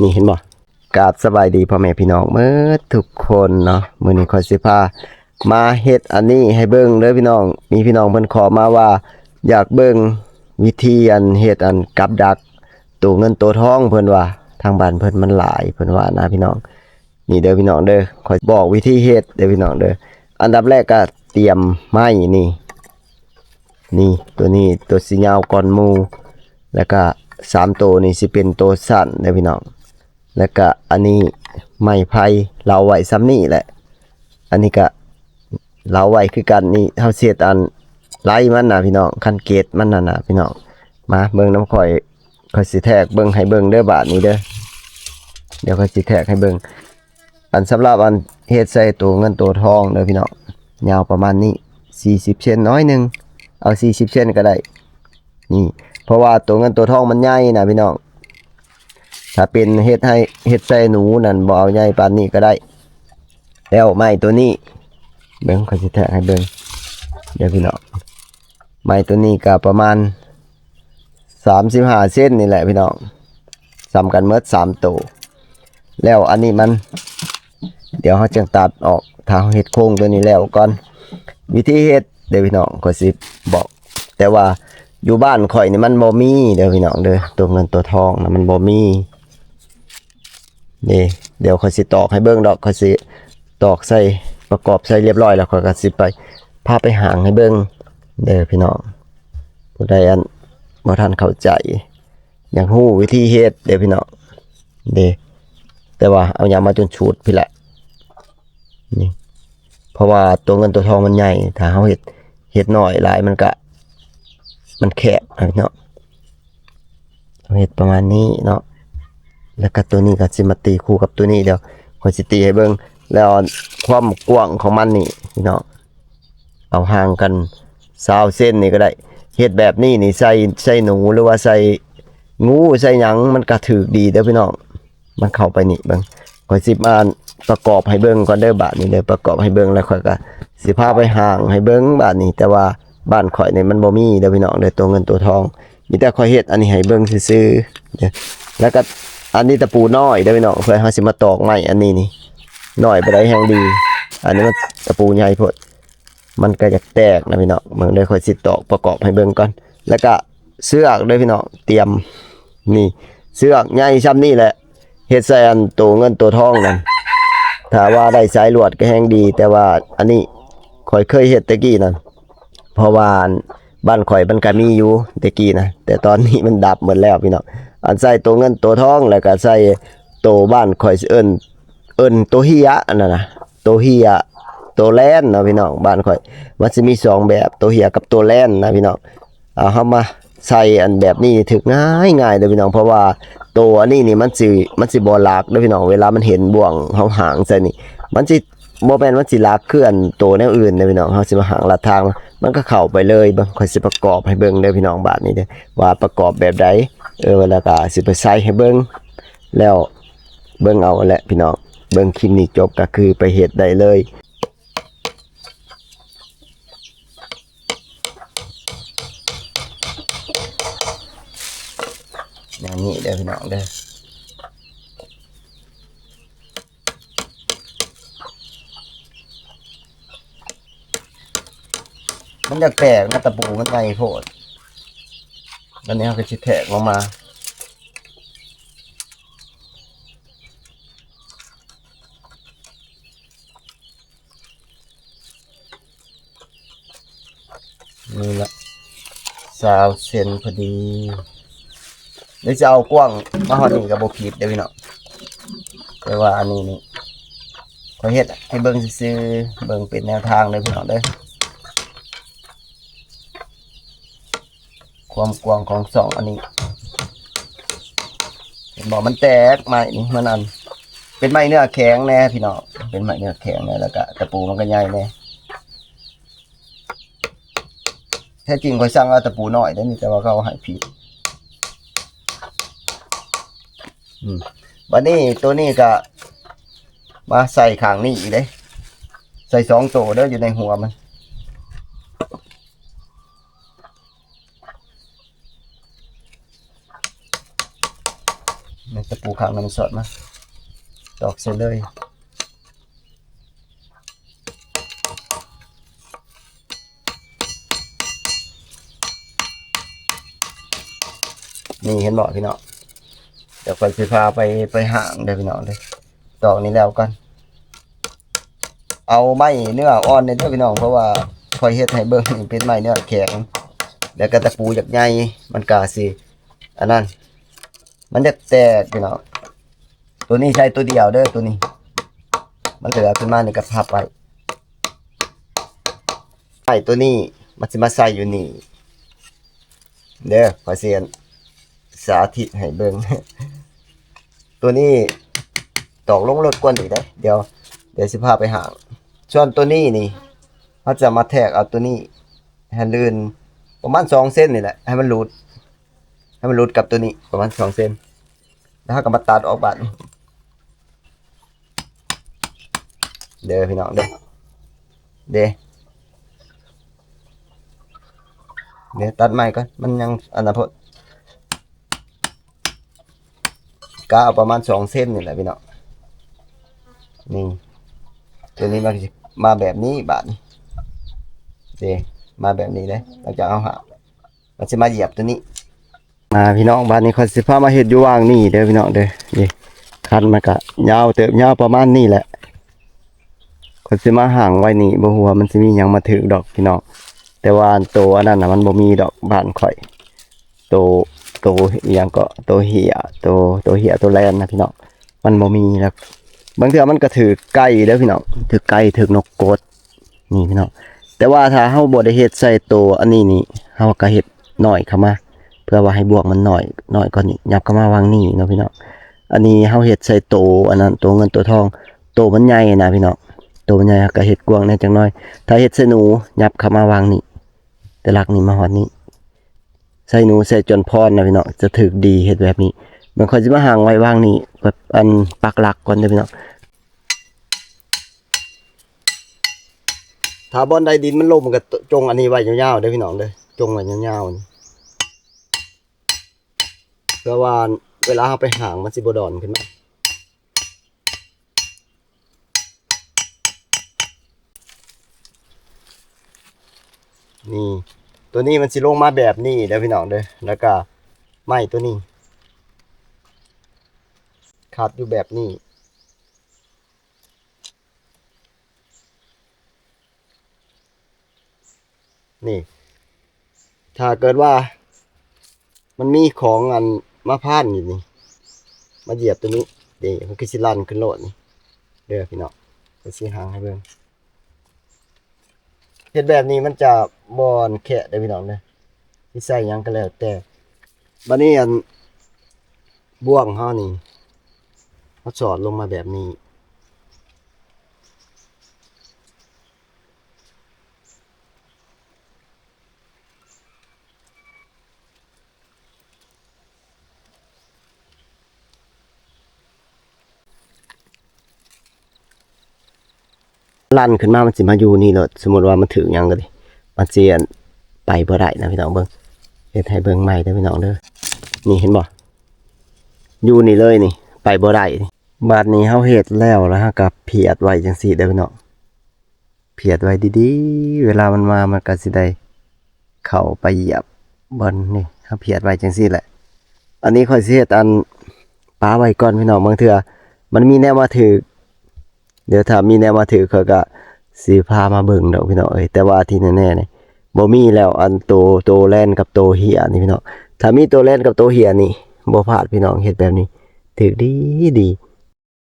ນີ້ເຫັນບໍ່? ກາບສະບາຍດີພໍ່ແມ່ພີ່ນ້ອງເໝິດທຸກຄົນເນາະ. ມື້ນີ້ຂ້ອຍຊິພາມາເຮັດອັນນີ້ໃຫ້ເບິ່ງເດີພີ່ນ້ອງ. ມີພີ່ນ້ອງເພິ່ນຂໍມາວ່າຢາກເບິ່ງວິທີອັນເຮັດອັນກັບດັກໂຕເງິນໂຕທອງ ເພິ່ນວ່າທາງບ້ານເພິ່ນມັນຫຼາຍ ເພິ່ນວ່ານະພີ່ນ້ອງ. ນີ້ເດີພີ່ນ້ອງເດີ ຂ້ອຍບອກວິທີເຮັດເດີພີ່ນ້ອງເດີ. ອັນດັບແລກກໍຕຽມໄມ້ນີ້ ນີ້ ໂຕນີ້ໂຕຊິຍາວກ່ອນໝູ່ ແລ້ວກະສາມໂຕນີ້ຊິເປັນໂຕສັ້ນເດີພີ່ນ້ອງ. ແລ້ວກະອັນນີ້ໄມ້ໄຜ່ເຫຼົາໄວ້ຊ່ຳນີ້ແຫຼະ. ອັນນີ້ກະເຫຼົາໄວ້ຄືກັນ. ນີ້ເຮົາຊິເຮັດອັນໄລ່ມັນນະພີ່ນ້ອງ ຄັນເກດມັນຫັ້ນນະພີ່ນ້ອງ. ມາເບິ່ງນຳຂ້ອຍ ຂ້ອຍຊິແທກເບິ່ງໃຫ້ເບິ່ງເດີບາດນີ້ເດີ. ດຽວຂ້ອຍຊິແທກໃຫ້ເບິ່ງ. ອັນສຳລັບອັນເຮັດໃສ່ໂຕເງິນໂຕທອງເດີພີ່ນ້ອງ ຍາວປະມານນີ້ ສີ່ສິບເຊັນ ໜ້ອຍໜຶ່ງ ເອົາສີ່ສິບເຊັນກໍໄດ້. ນີ້ ເພາະວ່າໂຕເງິນໂຕທອງມັນໃຫຍ່ນະພີ່ນ້ອງ. ຖ້າເປັນເຮັດໃຫ້ ເຮັດໃສ່ໜູນັ້ນ ບໍ່ເອົາໃຫຍ່ປານນີ້ກໍໄດ້. ແລ້ວໄມ້ໂຕນີ້ ເບິ່ງ ຂ້ອຍຊິແທກໃຫ້ເບິ່ງເດີພີ່ນ້ອງ. ໄມ້ໂຕນີ້ກໍປະມານສາມສິບຫ້າເຊັນນີ້ແຫຼະພີ່ນ້ອງ ສ່ຳກັນໝົດສາມໂຕ. ແລ້ວອັນນີ້ມັນ ດຽວເຮົາຈຶ່ງຕັດອອກ ຖ້າເຮົາເຮັດໂຄງໂຕນີ້ແລ້ວກ່ອນ. ວິທີເຮັດເດີພີ່ນ້ອງ ຂ້ອຍຊິບອກ ແຕ່ວ່າຢູ່ບ້ານຂ້ອຍນີ້ມັນບໍ່ມີເດີພີ່ນ້ອງເດີ ໂຕເງິນໂຕທອງນະມັນບໍ່ມີ. ນີ້ ດຽວຂ້ອຍຊິຕອກໃຫ້ເບິ່ງດອກ ຂ້ອຍຊິຕອກໃສ່ ປະກອບໃສ່ລຽບຮ້ອຍແລ້ວ ຂ້ອຍກໍຊິໄປ ພາໄປຫາງໃຫ້ເບິ່ງເດີພີ່ນ້ອງ. ຜູ້ໃດອັນບໍ່ທັນເຂົ້າໃຈ ຢາກຮູ້ວິທີເຮັດເດີພີ່ນ້ອງເດ້. ແຕ່ວ່າເອົາຫຍັງມາຈົນຊຸດພີ້ແຫຼະ ນີ້ ເພາະວ່າໂຕເງິນໂຕທອງມັນໃຫຍ່ ຖ້າເຮົາເຮັດ ເຮັດໜ້ອຍຫຼາຍມັນກະ ມັນແຄບເນາະ. ເຮົາເຮັດປະມານນີ້ເນາະ ແລ້ວກໍໂຕນີ້ກໍຊິມາຕີຄູ່ກັບໂຕນີ້ ດຽວຂ້ອຍຊິຕີໃຫ້ເບິ່ງ. ແລ້ວຄວາມກວ້າງຂອງມັນນີ້ພີ່ນ້ອງ ເອົາຫ່າງກັນຊາວເຊັນນີ້ກໍໄດ້. ເຮັດແບບນີ້ນີ້ໃສ່ ໃສ່ໜູ ຫຼືວ່າໃສ່ງູໃສ່ຫຍັງ ມັນກະຖືກດີເດີພີ່ນ້ອງ. ມັນເຂົ້າໄປນີ້ເບິ່ງ ຂ້ອຍຊິມາປະກອບໃຫ້ເບິ່ງກ່ອນເດີບາດນີ້ເດີ. ປະກອບໃຫ້ເບິ່ງແລ້ວຂ້ອຍກະຊິພາໄປຫາງໃຫ້ເບິ່ງບາດນີ້. ແຕ່ວ່າບ້ານຂ້ອຍນີ້ມັນບໍ່ມີເດີພີ່ນ້ອງເດີ ໂຕເງິນໂຕທອງ. ມີແຕ່ຂ້ອຍເຮັດອັນນີ້ໃຫ້ເບິ່ງຊື່ໆເດີ. ແລ້ວກໍອັນນີ້ຕະປູນ້ອຍເດີພີ່ນ້ອງ ເພື່ອເຮົາຊິມາຕອກໄມ້ອັນນີ້ນີ້ ນ້ອຍບໍ່ໄດ້ແຮງດີ. ອັນນີ້ມັນຕະປູໃຫຍ່ໂພດ ມັນກໍຢາກແຕກນະພີ່ນ້ອງ. ເບິ່ງເດີ ຂ້ອຍຊິຕອກປະກອບໃຫ້ເບິ່ງກ່ອນ. ແລ້ວກະເຊືອກເດີພີ່ນ້ອງ ຕຽມ ນີ້ ເຊືອກໃຫຍ່ຊ່ຳນີ້ແຫຼະ ເຮັດໃສ່ອັນໂຕເງິນໂຕທອງນັ້ນ. ຖ້າວ່າໄດ້ສາຍລວດກໍແຮງດີ ແຕ່ວ່າອັນນີ້ຂ້ອຍເຄີຍເຮັດແຕ່ກີ້ນັ້ນ ເພາະວ່າອັນບ້ານຂ້ອຍມັນກໍມີຢູ່ແຕ່ກີ້ນະ ແຕ່ຕອນນີ້ມັນດັບໝົດແລ້ວພີ່ນ້ອງ. ອັນໃສ່ໂຕເງິນໂຕທອງ ແລ້ວກໍໃສ່ໂຕບ້ານຂ້ອຍຊິເອີ້ນ ເອີ້ນໂຕເຮຍອັນນັ້ນນະ ໂຕເຮຍ ໂຕແລນເນາະພີ່ນ້ອງ. ບ້ານຂ້ອຍມັນຊິມີສອງແບບ ໂຕເຮຍກັບໂຕແລນນະພີ່ນ້ອງ. ເອົາ ເຮົາມາໃສ່ອັນແບບນີ້ຖືກງ່າຍໆເດີພີ່ນ້ອງ ເພາະວ່າໂຕອັນນີ້ນີ້ມັນຊິ ມັນຊິບໍ່ຫຼັກເດີພີ່ນ້ອງ. ເວລາມັນເຫັນບ່ວງເຮົາຫາງໃສ່ນີ້ ມັນຊິ ບໍ່ແມ່ນມັນຊິລັກຄືອັນໂຕແນວອື່ນເດ້ພີ່ນ້ອງ. ເຮົາຊິມາຫາງລັດທາງ ມັນກໍເຂົ້າໄປເລີຍ. ເບິ່ງ ຂ້ອຍຊິປະກອບໃຫ້ເບິ່ງເດີພີ່ນ້ອງ ບາດນີ້ເດີ ວ່າປະກອບແບບໃດ. ເອີ ແລ້ວກໍຊິໄປໃສ່ໃຫ້ເບິ່ງ ແລ້ວເບິ່ງເອົາແຫຼະພີ່ນ້ອງ. ເບິ່ງຄລິບນີ້ຈົບກໍຄືໄປເຮັດໄດ້ເລີຍ. ແນວນີ້ເດີພີ່ນ້ອງເດີ. ມັນຢາກແຕກນະ ຕະປູມັນໃຫຍ່ໂພດ. ອັນນີ້ເຮົາກໍຊິແທກລົງມາ ນີ້ລະ ຊາວເຊັນພໍດີ. ຫຼືຊິເອົາກວ້າງມາຮອດນີ້ກໍບໍ່ຜິດເດ້ພີ່ນ້ອງ. ແຕ່ວ່າອັນນີ້ນີ້ ຂ້ອຍເຮັດໃຫ້ເບິ່ງຊື່ໆ ເບິ່ງເປັນແນວທາງເດີພີ່ນ້ອງເດີ. ຄວາມກວ້າງຂອງຊ່ອງອັນນີ້ ເຫັນບໍ່ ມັນແຕກ ໄມ້ນີ້ມັນອັນ ເປັນໄມ້ເນື້ອແຂງແດ່ພີ່ນ້ອງ ເປັນໄມ້ເນື້ອແຂງແດ່ ແລ້ວກະຕະປູມັນກໍໃຫຍ່ແດ່. ແທ້ຈິງຂ້ອຍສັ່ງເອົາຕະປູນ້ອຍເດ້ນີ້ ແຕ່ວ່າເຂົາເອົາໃຫ້ຜິດ. ອືມ ບັດນີ້ໂຕນີ້ກະມາໃສ່ຂ້າງນີ້ອີກເດ້ ໃສ່ສອງໂຕເດີ ຢູ່ໃນຫົວມັນ. ມັນ ຕະປູຂ້າງໜຶ່ງສອດມາ ຕອກໃສ່ເລີຍ. ນີ້ເຫັນບໍ່ພີ່ນ້ອງ? ດຽວຂ້ອຍຊິພາໄປ ໄປຫ້າງເດີພີ່ນ້ອງເດີ. ຕອກນີ້ແລ້ວກ່ອນ. ເອົາໄມ້ເນື້ອອ່ອນເດີພີ່ນ້ອງ ເພາະວ່າຂ້ອຍເຮັດໃຫ້ເບິ່ງ ເປັນໄມ້ເນື້ອແຂງ ແລ້ວກໍຕະປູຢາກໃຫຍ່ ມັນກໍຊິອັນນັ້ນ ມັນຢາກແຕກພີ່ນ້ອງ. ຕົວນີ້ໃຊ້ຕົວດຽວເດີ ຕົວນີ້ ມັນເຫຼືອຂຶ້ນມານີ້ກໍພັບໄວ້. ໄມ້ຕົວນີ້ມັນຊິມາໃສ່ຢູ່ນີ້ເດີ ຂ້ອຍຊິສາທິດໃຫ້ເບິ່ງ. ຕົວນີ້ຕອກລົງເລິກກວ່ານີ້ເດ້ ດຽວ ດຽວຊິພາໄປຫ້າງ. ສ່ວນຕົວນີ້ນີ້ ເຮົາຈະມາແທກເອົາຕົວນີ້ໃຫ້ລື່ນປະມານສອງເຊັນນີ້ແຫຼະ ໃຫ້ມັນຫຼຸດ ໃຫ້ມັນຫຼຸດກັບຕົວນີ້ປະມານສອງເຊັນ ແລ້ວເຮົາກໍມາຕັດອອກບາດນີ້ເດີພີ່ນ້ອງເດີ. ເດ ເດ ຕັດໃໝ່ກ່ອນ ມັນຍັງອັນນັ້ນໂພດ. ກະເອົາປະມານສອງເຊັນນີ້ແຫຼະພີ່ນ້ອງ. ນີ້ ຕົວນີ້ມັນຊິມາແບບນີ້ບາດນີ້ ເດ ມາແບບນີ້ເດ້. ຫຼັງຈາກເຮົາຫາ ມັນຊິມາຢຽບຕົວນີ້. ອ່າ ພີ່ນ້ອງ ບາດນີ້ຂ້ອຍຊິພາມາເຮັດຢູ່ຫວ່າງນີ້ເດີພີ່ນ້ອງເດີ. ນີ້ ຄັນມັນກະຍາວເຕີບ ຍາວປະມານນີ້ແຫຼະ. ຂ້ອຍຊິມາຫ້າງໄວ້ນີ້ ບໍ່ຮູ້ວ່າມັນຊິມີຫຍັງມາຖືກດອກພີ່ນ້ອງ ແຕ່ວ່າອັນໂຕອັນນັ້ນນະ ມັນບໍ່ມີດອກບ້ານຂ້ອຍ. ໂຕ ໂຕອີ່ຫຍັງເກາະ ໂຕເຫຍ ໂຕ ໂຕເຫຍ ໂຕແລນນະພີ່ນ້ອງ ມັນບໍ່ມີ. ແລ້ວບາງເທື່ອມັນກໍຖືກໄກ່ເດີພີ່ນ້ອງ ຖືກໄກ່ ຖືກນົກກົດ ນີ້ພີ່ນ້ອງ. ແຕ່ວ່າຖ້າເຮົາບໍ່ໄດ້ເຮັດໃສ່ໂຕອັນນີ້ນີ້ ເຮົາກໍເຮັດນ້ອຍເຂົ້າມາ ເພື່ອວ່າໃຫ້ບວງມັນນ້ອຍ ນ້ອຍກວ່ານີ້ ຫຍັບເຂົ້າມາຫວ່າງນີ້ເນາະພີ່ນ້ອງ. ອັນນີ້ເຮົາເຮັດໃສ່ໂຕອັນນັ້ນ ໂຕເງິນໂຕທອງ ໂຕມັນໃຫຍ່ນະພີ່ນ້ອງ ໂຕມັນໃຫຍ່ ເຮົາກໍເຮັດກວ້າງແດ່ຈັກໜ້ອຍ. ຖ້າເຮັດໃສ່ໜູ ຫຍັບເຂົ້າມາຫວ່າງນີ້ ແຕ່ຫຼັກນີ້ມາຮອດນີ້ ໃສ່ໜູ ໃສ່ຈົນພອນນະພີ່ນ້ອງ ຈະຖືກດີ ເຮັດແບບນີ້. ມັນຂ້ອຍຊິມາຫ້າງໄວ້ຫວ່າງນີ້ ແບບອັນປັກຫຼັກກ່ອນເດີພີ່ນ້ອງ. ຖ້າບ່ອນໃດດິນມັນລົມ ມັນກໍຈົ່ງອັນນີ້ໄວ້ຍາວໆເດີພີ່ນ້ອງເດີ ຈົ່ງໄວ້ຍາວໆນີ້ ເພື່ອວ່າເວລາເຮົາໄປຫ້າງ ມັນຊິບໍ່ດອນຂຶ້ນມາ. ນີ້ ຕົວນີ້ມັນຊິລົງມາແບບນີ້ເດີພີ່ນ້ອງເດີ ແລ້ວກະໄມ້ຕົວນີ້ຂັດຢູ່ແບບນີ້. ນີ້ ຖ້າເກີດວ່າມັນມີຂອງອັນມາພານຢູ່ນີ້ ມາຢຽບຕົວນີ້ ນີ້ ມັນຄືຊິລັນຂຶ້ນໂລດນີ້ເດີພີ່ນ້ອງ. ຂ້ອຍຊິຫາງໃຫ້ເບິ່ງ ເຮັດແບບນີ້ມັນຈະບໍ່ແຄະເດີພີ່ນ້ອງເດີ ຊິໃສ່ຫຍັງກໍແລ້ວແຕ່. ບາດນີ້ອັນບ່ວງເຮົານີ້ ເຮົາສອດລົງມາແບບນີ້ ລັນຂຶ້ນມາ ມັນຊິມາຢູ່ນີ້ໂລດ. ສົມມຸດວ່າມັນຖືກຫຍັງກໍດີ ມັນຊິ ອັນ ໄປບໍ່ໄດ້ນະພີ່ນ້ອງ. ເບິ່ງ ເຮັດໃຫ້ເບິ່ງໃໝ່ເດີພີ່ນ້ອງເດີ. ນີ້ເຫັນບໍ່? ຢູ່ນີ້ເລີຍນີ້ ໄປບໍ່ໄດ້. ບາດນີ້ເຮົາເຮັດແລ້ວ ແລ້ວເຮົາກໍພຽດໄວ້ຈັ່ງຊີ້ເດີພີ່ນ້ອງ. ພຽດໄວ້ດີໆ ເວລາມັນມາ ມັນກໍຊິໄດ້ເຂົ້າໄປຢຽບບ່ອນນີ້. ເຮົາພຽດໄວ້ຈັ່ງຊີ້ແຫຼະ. ອັນນີ້ຂ້ອຍຊິເຮັດອັນປະໄວ້ກ່ອນພີ່ນ້ອງ ບາງເທື່ອມັນມີແນວມາຖືກ. ດຽວຖ້າມີແນວມາຖືກ ຂ້ອຍກໍຊິພາມາເບິ່ງດອກພີ່ນ້ອງເອີຍ. ແຕ່ວ່າທີ່ແນ່ໆນີ້ ບໍ່ມີແລ້ວ ອັນໂຕ ໂຕແລນກັບໂຕເຫຍນີ້ພີ່ນ້ອງ. ຖ້າມີໂຕແລນກັບໂຕເຫຍນີ້ ບໍ່ພາດພີ່ນ້ອງ ເຮັດແບບນີ້ຖືກດີໆ.